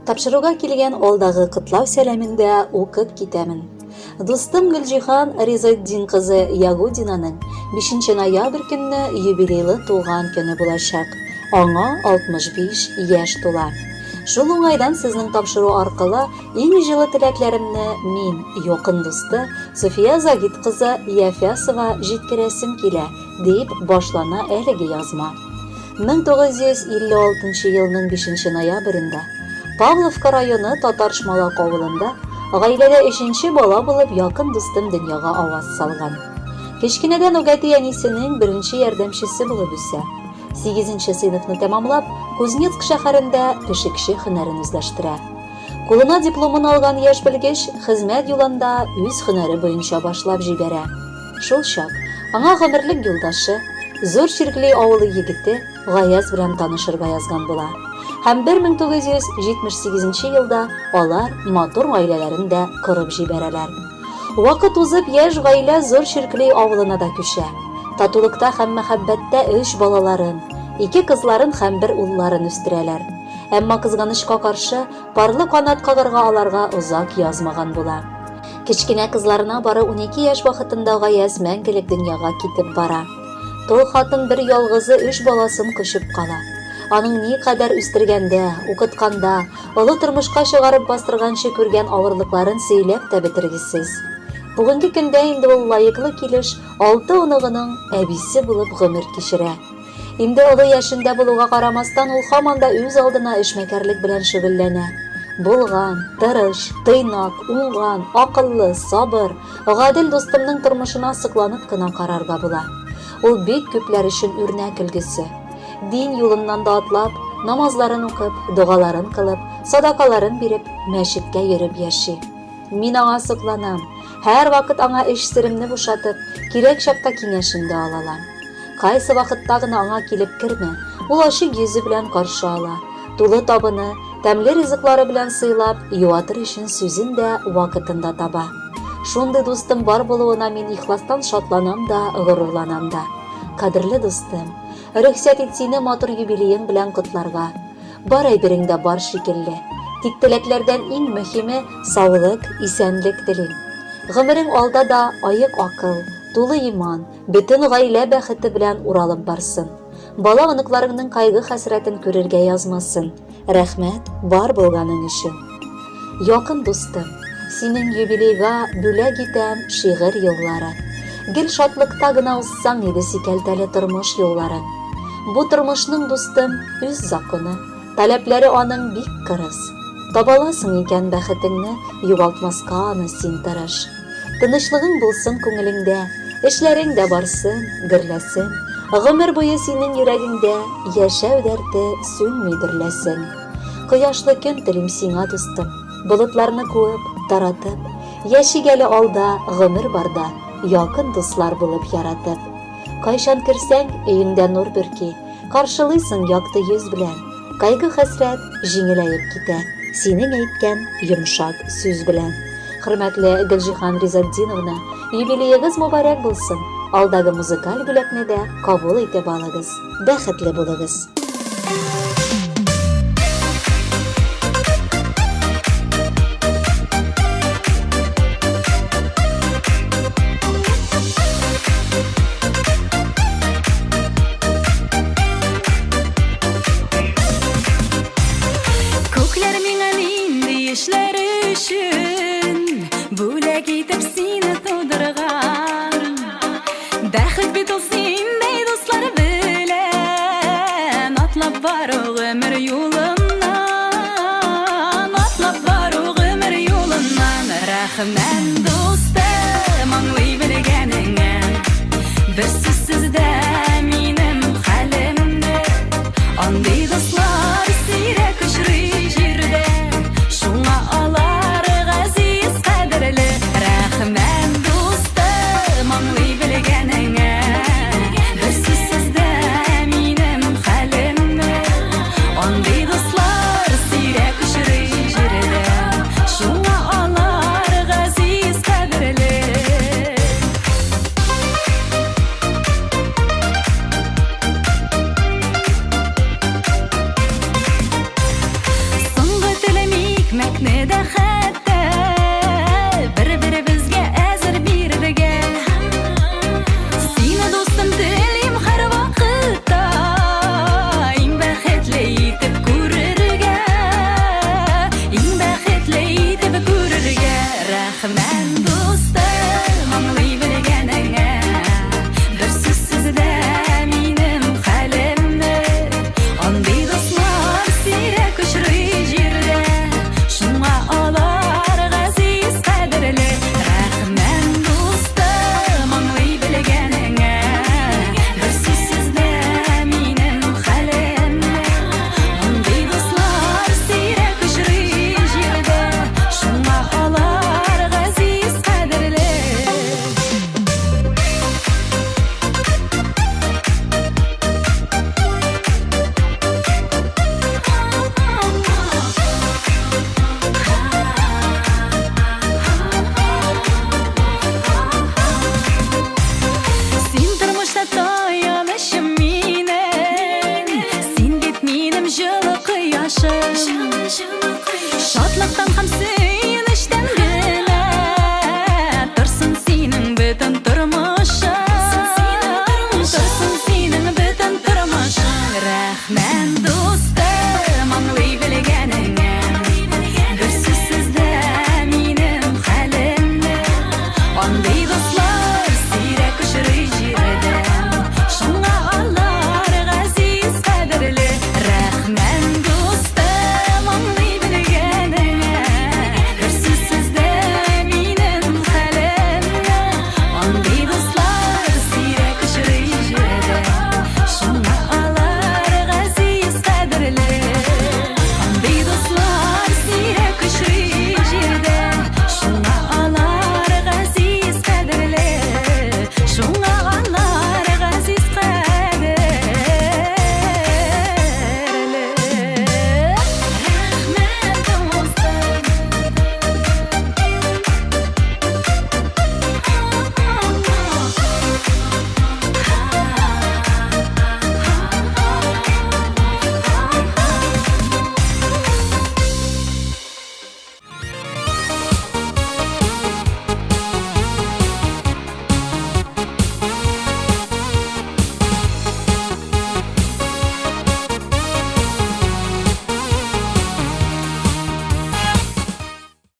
Тапшыруга килгән алдагы котлау сәламен дә укып китәмен. Дустым Гөлҗиһан Ризатдин кызы Ягудинаның 5 ноябрь көнне юбилейлы туган көне булачак. Аңа 65 яшь тула. Шул уңайдан сезнең тапшыру аркылы иң җылы теләкләремне мин, якын дусты Суфия Загит кызы Яфясова җиткерәсем килә, дип башлана әлеге язма. 1956 елның 5 ноябрендә Павловка районы Татар Шмалак авылында гаиләдә өченче бала булып якын дустым дөньяга аваз салган. Кечкенәдән үк әти-әнисенең беренче ярдәмчесе булып үсә. Сигезенче сыйныфны тәмамлап, Кузнецк шәһәрендә пешекче һөнәрен үзләштерә. Кулына дипломын алган яшь белгеч хезмәт юлын да үз һөнәре буенча башлап җибәрә. Шул чак аңа гомерлек юлдашы, Зур Чиркли авылы егете Гаяз белән танышырга язган була. Һәм 1978 елда алар матур гаиләләрен дә корып җибәрәләр. Вакыт узып, яшь гаилә Зур Чиркли авылына да күчә. Татулыкта һәм мәхәббәттә өч балаларын, ике кызларын һәм бер улларын үстерәләр. Әмма, кызганычка каршы, парлы канат кагарга аларга озак язмаган була. Кечкенә кызларына бары 12 яшь вакытында Гаяз мәңгелек дөньяга китеп бара. Тол хатын бер ялгызы өч баласын кочып кала. Аның никадәр үстергәндә, укытканда, олы тормышка чыгарып бастырганчы күргән авырлыкларын сөйләп тә бетергесез. Бүгенге көндә инде ул лаеклы килеш алты оныгының әбисе булып гомер кичерә. Инде олы яшендә булуга карамастан, ул һаман да үз алдына эшмәкәрлек белән шөгыльләнә. Булган, тырыш, тыйнак, уңган, акыллы, сабыр, гадел дустымның тормышына сокланып кына карарга була. Ул бик күпләр өчен үрнәк өлгесе. Дин юлыннан да атлап, намазларын укып, догаларын кылып, садакаларын биреп, мәчеткә йөреп яши. Мин аңа сокланам, һәрвакыт аңа эч серемне бушатып, кирәк чакта киңәшен дә ала алам. Кайсы вакытта гына аңа килеп кермә, ул ачык йөзе белән каршы ала, тулы табыны, тәмле ризыклары белән сыйлап, юатыр өчен сүзен дә вакытында таба. Шундый дустым бар булуына мин ихластан шатланам да, горурланам да. Кадерле дустым, рөхсәт ит сине матур юбилеең белән котларга. Бар әйберең дә бар шикелле. Тик теләкләрдән иң мөһиме, саулык, исәнлек телим. Гомерең алда да аек акыл, тулы иман, бөтен гаилә бәхете белән уралып барсын. Бала-оныкларыңның кайгы-хәсрәтен күрергә язмасын. Рәхмәт, бар булганың өчен. Якын дустым, синең юбилейга бүләк итәм шигырь юллары. Гел шатлыкта гына узсаң иде сикәлтәле тормыш юлларың. Бу тормышның, дустым, үз законы, таләпләре аның бик кырыс. Табаласың икән бәхетеңне, югалтмаска аны син тырыш. Тынычлыгың булсын күңелеңдә, эшләрең дә барсын, гөрләсен. Гомер буе синең йөрәгеңдә яшәү дәрте сүнми дөрләсен. Кояшлы көн телим сиңа, дустым, болытларны куып, таратып. Яшик әле алда, гомер барда, якын дуслар булып яратып. Кайчан керсәң, өеңдә нур бөрки, Каршылыйсың якты йөз белән. Кайгы-хәсрәт җиңеләеп китә, Синең әйткән йомшак сүз белән. Хөрмәтле Гөлҗиһан Ризатдиновна, юбилеегыз мөбарәк булсын! Алдагы музыкаль бүләкне дә кабул итеп алыгыз. Бәхетле булыгыз! Күкләр миңа нинди эшләр өчен Бүләк итеп сине тудырган Бәхет бит ул синдәй дуслар белән Атлап бару гомер юлыннан Атлап бару гомер юлыннан Рәхмәт, дустым, аңлый белгәнеңә Бер сүзсез дә минем хәлемне Андый дуслар сирәк очрый җирдә Шуңа алар газиз, кадерле Рәхмәт, дустым, аңлый белгәнеңә Бер сүзсез дә минем хәлемне Андый дуслар сирәк очрый җирдә Шуңа алар газиз, Шатлыктан һәм сөенечтән.